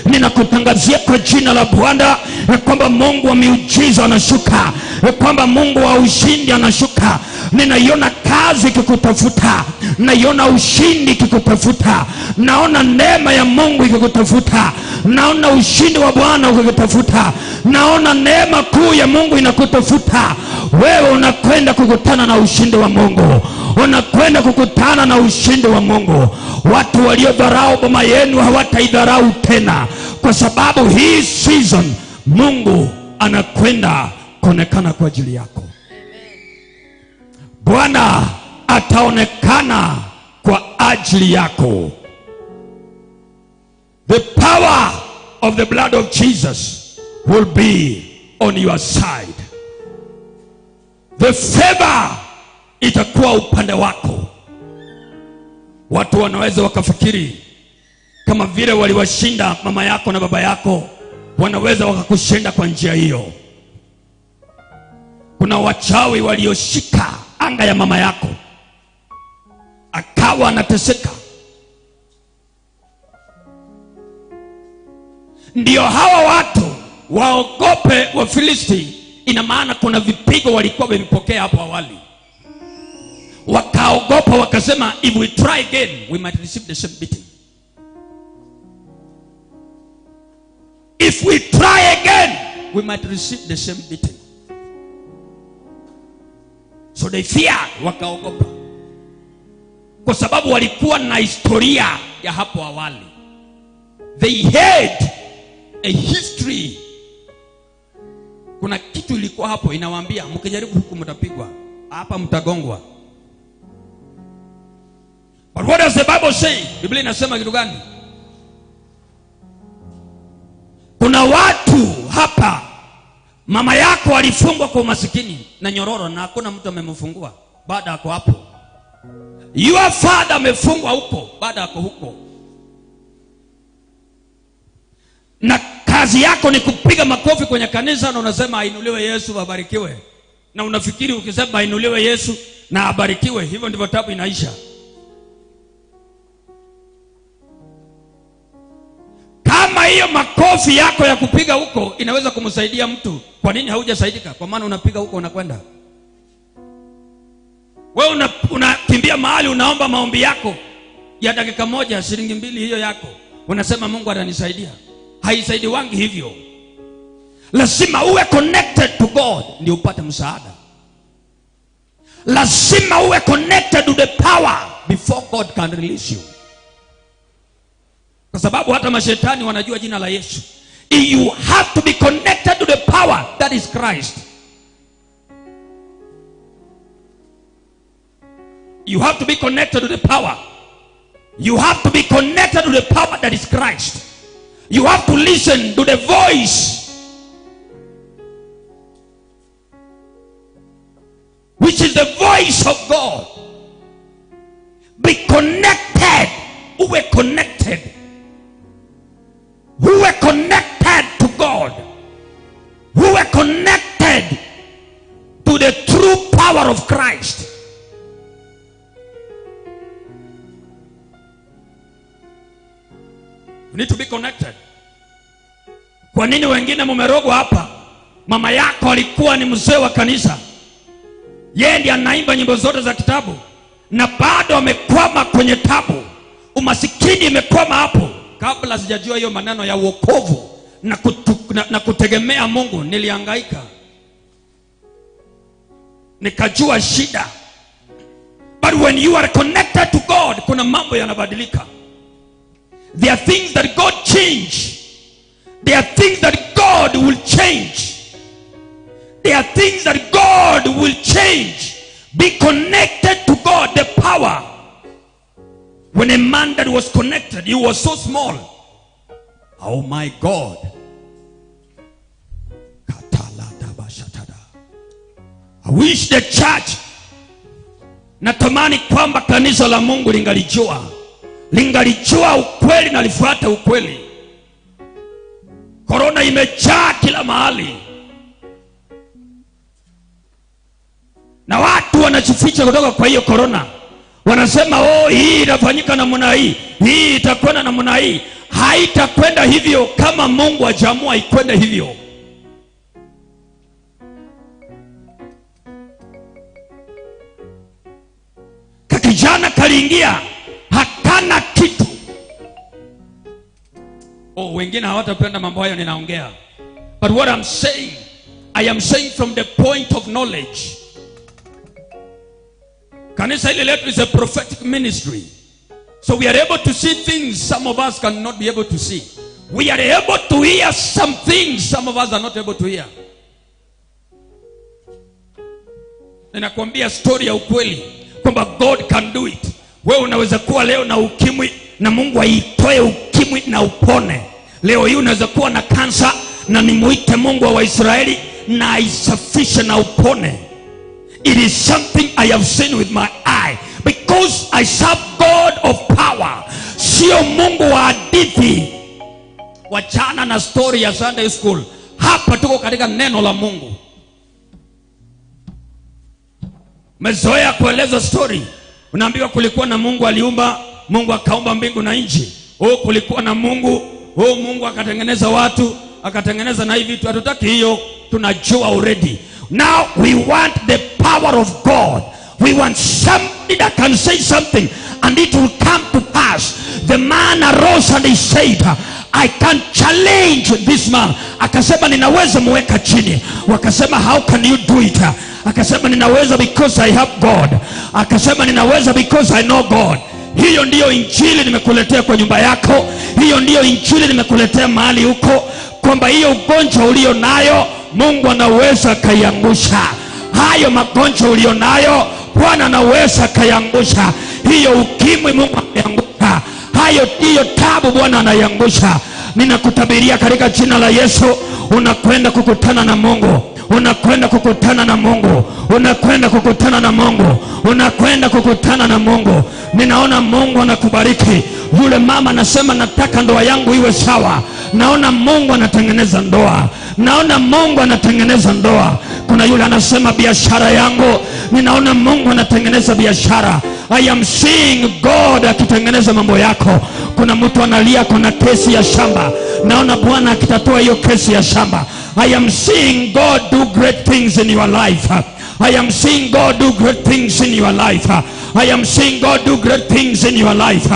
[SPEAKER 3] ninakutangazia kwa jina la Bwana kwamba Mungu wa miujiza anashuka, kwamba Mungu wa ushindi anashuka. Ninaiona kazi ikikutafuta, naiona ushindi ikikutafuta, naona neema ya Mungu ikikutafuta, naona ushindi wa Bwana ukikutafuta, naona neema kuu ya Mungu inakutafuta. Wewe unakwenda kukutana na ushindi wa Mungu, unakwenda kukutana na ushindi wa Mungu. Watu waliodharau boma yenu hawataidharau tena, kwa sababu hii season Mungu anakwenda kuonekana kwa ajili yako. Bwana ataonekana kwa ajili yako. The power of the blood of Jesus will be on your side. The favor itakuwa upande wako. Watu wanaweza wakafikiri kama vile waliwashinda mama yako na baba yako, wanaweza wakakushinda kwa njia hiyo. Kuna wachawi walioshika anga ya mama yako, akawa anateseka. Ndio hawa watu waogope Wafilisti. Ina maana kuna vipigo walikuwa wamepokea hapo awali, wakaogopa, wakasema if we try again we might receive the same beating. If we try again we might receive the same beating. So they feared, wakaogopa, kwa sababu walikuwa na historia ya hapo awali. They had a history. Kuna kitu ilikuwa hapo inawaambia mkijaribu huku mtapigwa, hapa mtagongwa. But what does the Bible say? Biblia inasema kitu gani? Kuna watu hapa, mama yako alifungwa kwa umasikini na nyororo na hakuna mtu amemfungua, baada ako hapo. Your father amefungwa huko, baada ako huko. Na kazi yako ni kupiga makofi kwenye kanisa na unasema ainuliwe Yesu abarikiwe. Na unafikiri ukisema ainuliwe Yesu na abarikiwe, hivyo ndivyo tabu inaisha. Kama hiyo makofi yako ya kupiga huko inaweza kumsaidia mtu, kwa nini haujasaidika? Kwa maana unapiga huko unakwenda. Wewe unakimbia mahali unaomba maombi yako ya dakika 1, shilingi 2 hiyo yako. Unasema Mungu atanisaidia. Haisaidi wangi hivyo. Lazima uwe connected to God ndio upate msaada. Lazima uwe connected to the power before God can release you. Kwa sababu hata mashetani wanajua jina la Yesu. You have to be connected to the power that is Christ. You have to be connected to the power. You have to be connected to the power that is Christ. You have to listen to the voice, which is the voice of God. Be connected. Uwe connected. Uwe connected to God. Uwe connected to the true power of Christ. You need to be connected. Kwa nini wengine mumerogwa hapa? Mama yako alikuwa ni mzee wa kanisa, yeye ndiye anaimba nyimbo zote za kitabu, na bado amekwama kwenye tabu. Umasikini imekwama hapo. Kabla sijajua hiyo maneno ya wokovu na kutegemea Mungu, nilihangaika, nikajua shida. But when you are connected to God, kuna mambo yanabadilika. There are things that God change. There are things that God will change. There are things that God will change. Be connected to God, the power. When a man that was connected, he was so small. Oh my God. I wish the church, natamani kwamba kanisa la Mungu lingalijua. Lingalijua ukweli na lifuate ukweli. Corona imejaa kila mahali, na watu wanajificha kutoka kwa hiyo corona. Wanasema oh, hii inafanyika namna hii, hii itakwenda namna hii. Haitakwenda hivyo kama Mungu hajaamua ikwende hivyo. Kakijana kaliingia, hakana kitu. Oh, wengine hawatapenda mambo hayo ninaongea. But what I'm saying, I am saying from the point of knowledge. Kanisa hili letu is a prophetic ministry. So we are able to see things some of us cannot be able to see. We are able to hear some things some of us are not able to hear. Ninakwambia story ya ukweli. kwamba God can do it. Wewe unaweza kuwa leo na ukimwi na Mungu aitoe ukimwi na upone. Leo hii unaweza kuwa na kansa na nimuite Mungu wa Waisraeli na aisafishe na upone. It is something I have seen with my eye, because I serve God of power. Sio Mungu wa hadithi. Wachana na story ya Sunday school. Hapa tuko katika neno la Mungu. Mezoea kueleza story. Unaambiwa kulikuwa na Mungu aliumba, Mungu akaumba mbingu na nchi. Oh, kulikuwa na Mungu, oh, Mungu akatengeneza watu, akatengeneza na hivi vitu. Hatutaki hiyo, tunajua already. Now we want the power of God. We want somebody that can say something and it will come to pass. The man arose and he said, I can challenge this man. Akasema ninaweza muweka chini. Wakasema how can you do it? Akasema ninaweza because I have God. Akasema ninaweza because I know God. Hiyo ndiyo injili nimekuletea kwa nyumba yako. Hiyo ndiyo injili nimekuletea mahali huko, kwamba hiyo ugonjwa ulio nayo Mungu anaweza akaiangusha. Hayo magonjwa ulio nayo Bwana anaweza akaiangusha. Hiyo ukimwi Mungu anaiangusha. Hayo ndiyo tabu Bwana anaiangusha. Ninakutabiria katika jina la Yesu, unakwenda kukutana na Mungu. Unakwenda kukutana na Mungu. Unakwenda kukutana na Mungu. Unakwenda kukutana na Mungu. Ninaona Mungu anakubariki. Yule mama anasema nataka ndoa yangu iwe sawa. Naona Mungu anatengeneza ndoa. Naona Mungu anatengeneza ndoa. Kuna yule anasema biashara yangu, ninaona Mungu anatengeneza biashara. I am seeing God akitengeneza mambo yako. Kuna mtu analia kuna kesi ya shamba. Naona Bwana akitatua hiyo kesi ya shamba. I am seeing God do great things in your life. I am seeing God do great things in your life. I am seeing God do great things in your life.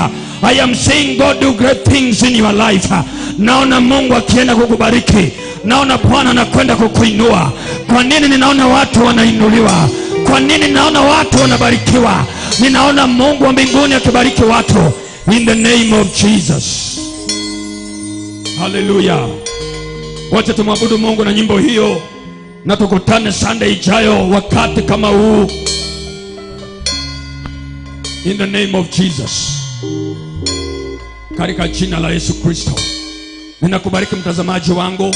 [SPEAKER 3] I am seeing God do great things in your life. Naona Mungu akienda kukubariki. Naona Bwana anakwenda kukuinua. Kwa nini ninaona watu wanainuliwa? Kwa nini ninaona watu wanabarikiwa? Ninaona Mungu wa mbinguni akibariki watu. In the name of Jesus. Hallelujah. Wacha tumwabudu Mungu na nyimbo hiyo, na tukutane Sunday ijayo wakati kama huu. In the name of Jesus. Katika jina la Yesu Kristo. Ninakubariki mtazamaji wangu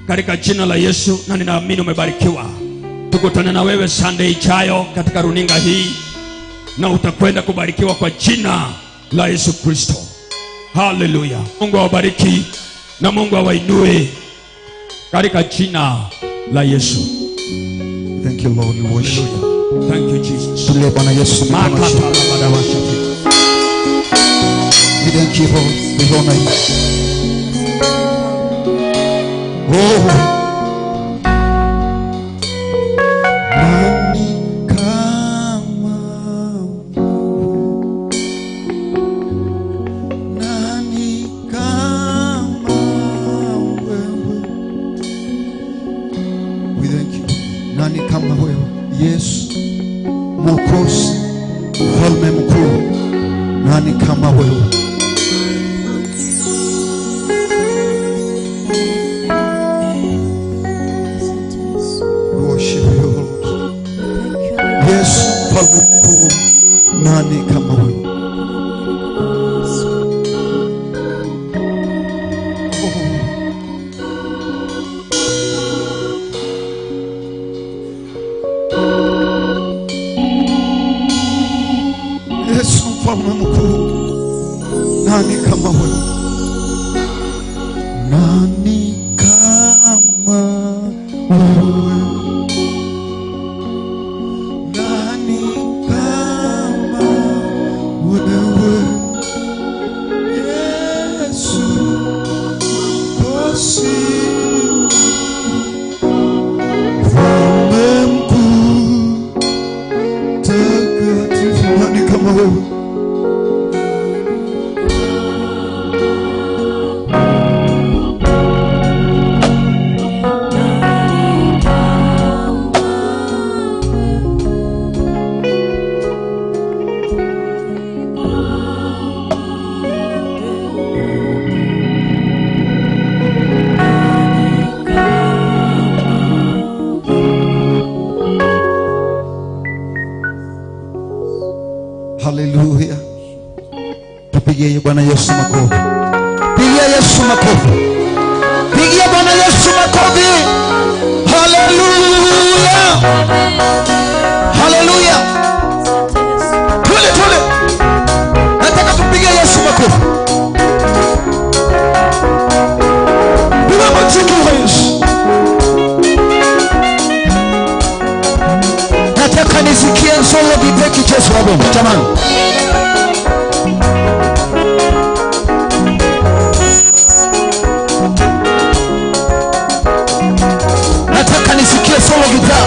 [SPEAKER 3] katika jina la Yesu, na ninaamini umebarikiwa. Tukutane na wewe Sunday ijayo katika runinga hii, na utakwenda kubarikiwa kwa jina la Yesu Kristo. Hallelujah. Mungu awabariki na Mungu awainue katika jina la Yesu.
[SPEAKER 1] Thank you Lord, we worship you.
[SPEAKER 3] Thank you Jesus.
[SPEAKER 1] Tulie Bwana Yesu. We thank you Lord, we honor you. Oh. Nani kama wewe? Nani kama wewe? We thank you. Nani kama wewe? Yesu Mwokozi, Mfalme mkuu, nani kama wewe? Worship you Lord. Yesu Mfalme mkuu, nani kama wewe? Yesu Mfalme mkuu, nani kama wewe? Nani kama wewe? Nani kama wewe? Yesu Mwokozi, Mfalme mkuu, takatifu, nani kama wewe? Haleluya. Tule tule. Nataka tupige Yesu makofi. Piga makofi kwa Yesu. Nataka nisikie solo guitar kichezwa hapo. Jamani. Nataka nisikie solo guitar.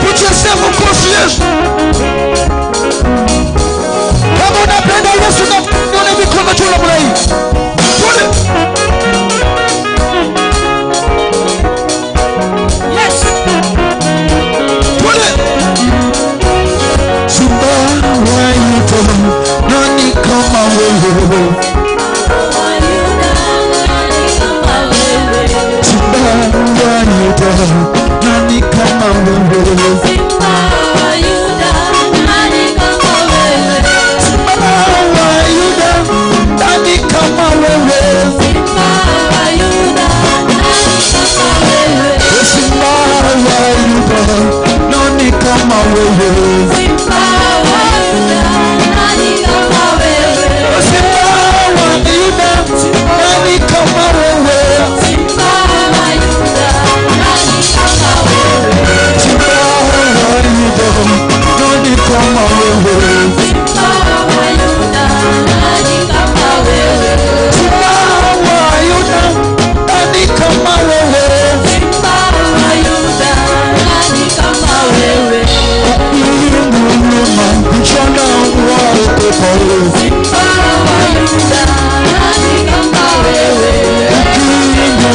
[SPEAKER 1] Put yourself across Yesu. Kama unapenda Yesu na nione mikono juu namna hii. Tule.
[SPEAKER 2] Yes.
[SPEAKER 1] Tule. Simba wa Yuda, nani kama wewe? Simba wa Yuda, nani kama wewe?
[SPEAKER 2] Simba wa Yuda, nani kama wewe?
[SPEAKER 1] Simba wa Yuda, nani kama wewe?
[SPEAKER 2] Simba wa Yuda, nani kama wewe?
[SPEAKER 1] Simba wa Yuda, nani kama wewe?
[SPEAKER 2] Simba wa Yuda, nani kama wewe?
[SPEAKER 1] Simba wa Yuda, nani kama wewe?
[SPEAKER 2] Simba wa Yuda, nani kama wewe?
[SPEAKER 1] Simba wa Yuda, nani kama wewe?
[SPEAKER 2] Simba wa Yuda, nani kama wewe?
[SPEAKER 1] Simba wa Yuda, nani kama wewe?
[SPEAKER 2] Simba wa Yuda, nani kama wewe?
[SPEAKER 1] Mlima mchana wa upepo.
[SPEAKER 2] Simba wa Yuda, nani kama wewe?
[SPEAKER 1] Mlima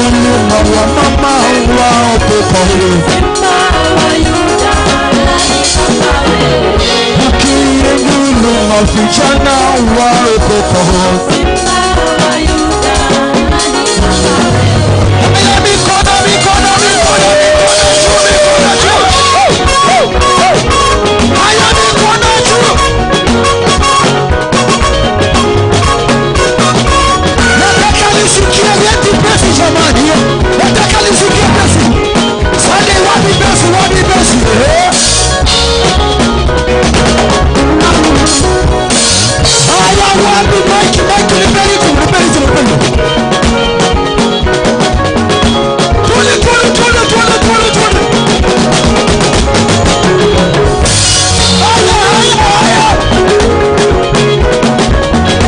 [SPEAKER 1] wa mama wa upepo.
[SPEAKER 2] Simba wa Yuda, nani kama wewe?
[SPEAKER 1] Mlima vijana wa upepo.
[SPEAKER 2] Simba wa Yuda, nani kama wewe?
[SPEAKER 1] Mikono, mikono, mikono, mikono juu, mikono juu. Haya, mikono juu. Nataka nisikie vyeti pesi jamani. Nataka nisikie pesi. Sunday wapi pesi, wapi pesi? Haya, wapi mike, mike, nipeni tu, nipeni tu, nipeni. Tule, tule, tule, tule, tule, tule. Haya, haya, haya.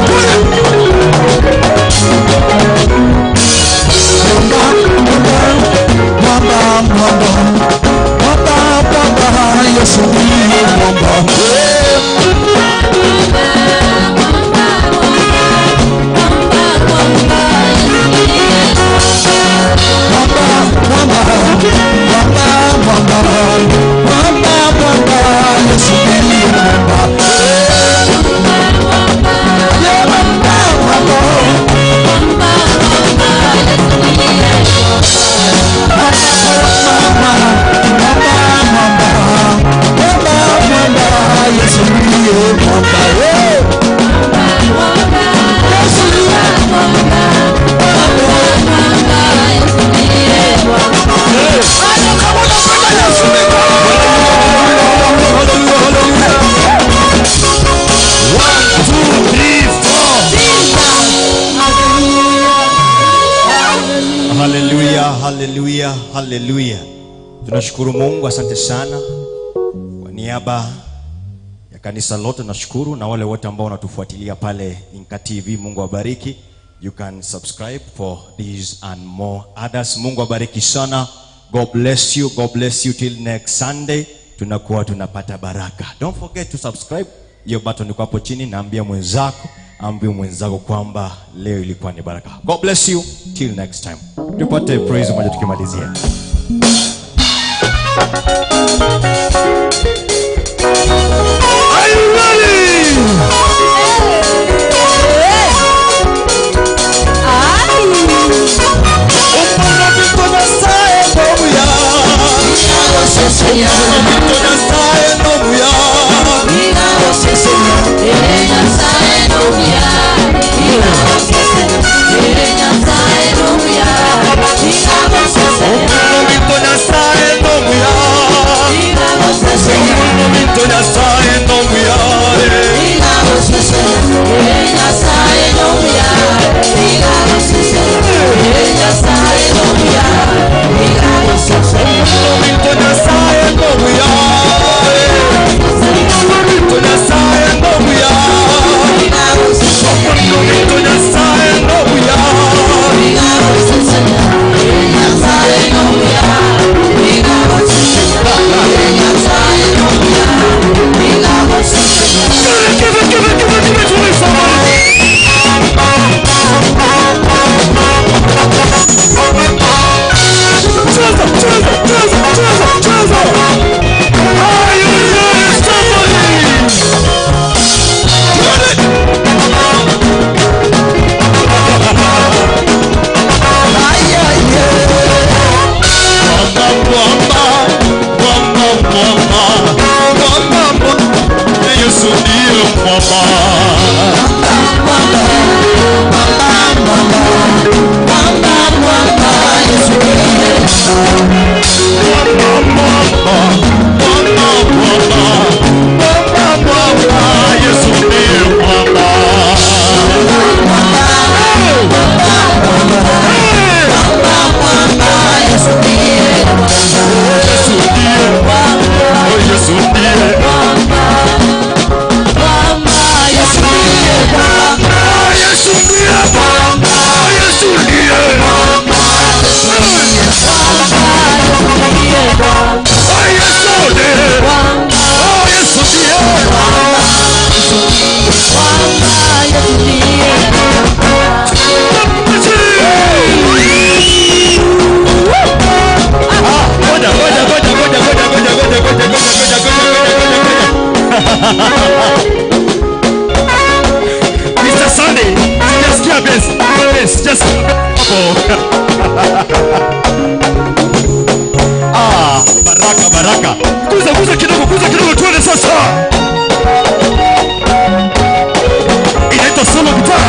[SPEAKER 1] Tule. Mwamba, mwamba, mwamba, mwamba, mwamba, Yesu ndiye mwamba. Mwamba, mwamba, mwamba, mwamba, mwamba, mwamba, Yesu ndiye mwamba. Yeah, mwamba, mwamba. Yesu ndiye mwamba. Yesu ndiye Haya, kama unapenda Yesu mikono.
[SPEAKER 3] 1, 2, 3, 4.
[SPEAKER 4] Haleluya, haleluya, haleluya. Tunashukuru Mungu, asante sana. Kwa niaba ya kanisa lote nashukuru, na wale wote ambao wanatufuatilia pale Inka TV, Mungu awabariki. You can subscribe for these and more others. Mungu awabariki sana. God bless you. God bless you till next Sunday. Tunakuwa tunapata baraka. Don't forget to subscribe. Hiyo button iko hapo chini, naambia mwenzako, ambie mwenzako kwamba leo ilikuwa ni baraka. God bless you till next time. Tupate praise moja tukimalizia.
[SPEAKER 1] Are you ready?
[SPEAKER 4] Upona vitu Nyasaye nomuya. Vitu Nyasaye nomuya. Upona vitu Nyasaye
[SPEAKER 3] Mr. Sunday, sijasikia bass. Bass, just hapo. Ah, baraka baraka. Guza guza kidogo, guza kidogo tuende sasa. Inaitwa solo guitar.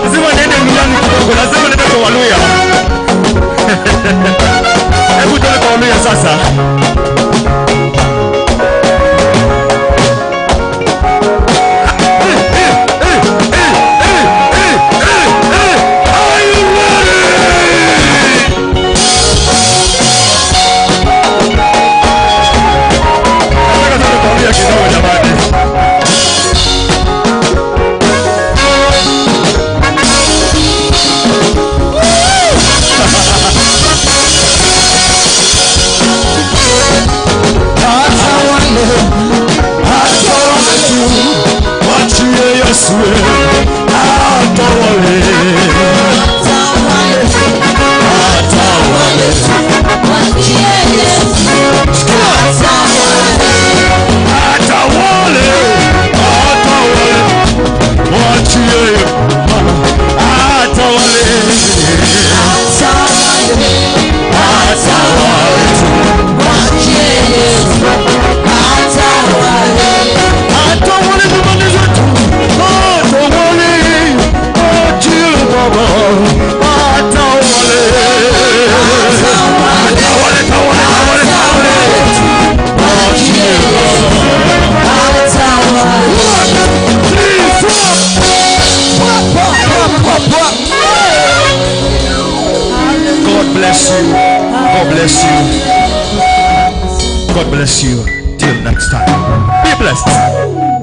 [SPEAKER 3] Lazima niende mlimani kidogo, lazima niende kwa Waluya. Hebu tuende kwa Waluya sasa. Are you ready? Nataka tuende kwa Waluya kidogo jamani. Wachie Yesu atawale, atawale, atawale, wachie atawale, atawale nyumbani zetu, atawale, wachie Baba, atawale, atawale, tawale, tawale, tawale, wachie Three, four. God bless you. God bless you. God bless you. Till next time. Be blessed.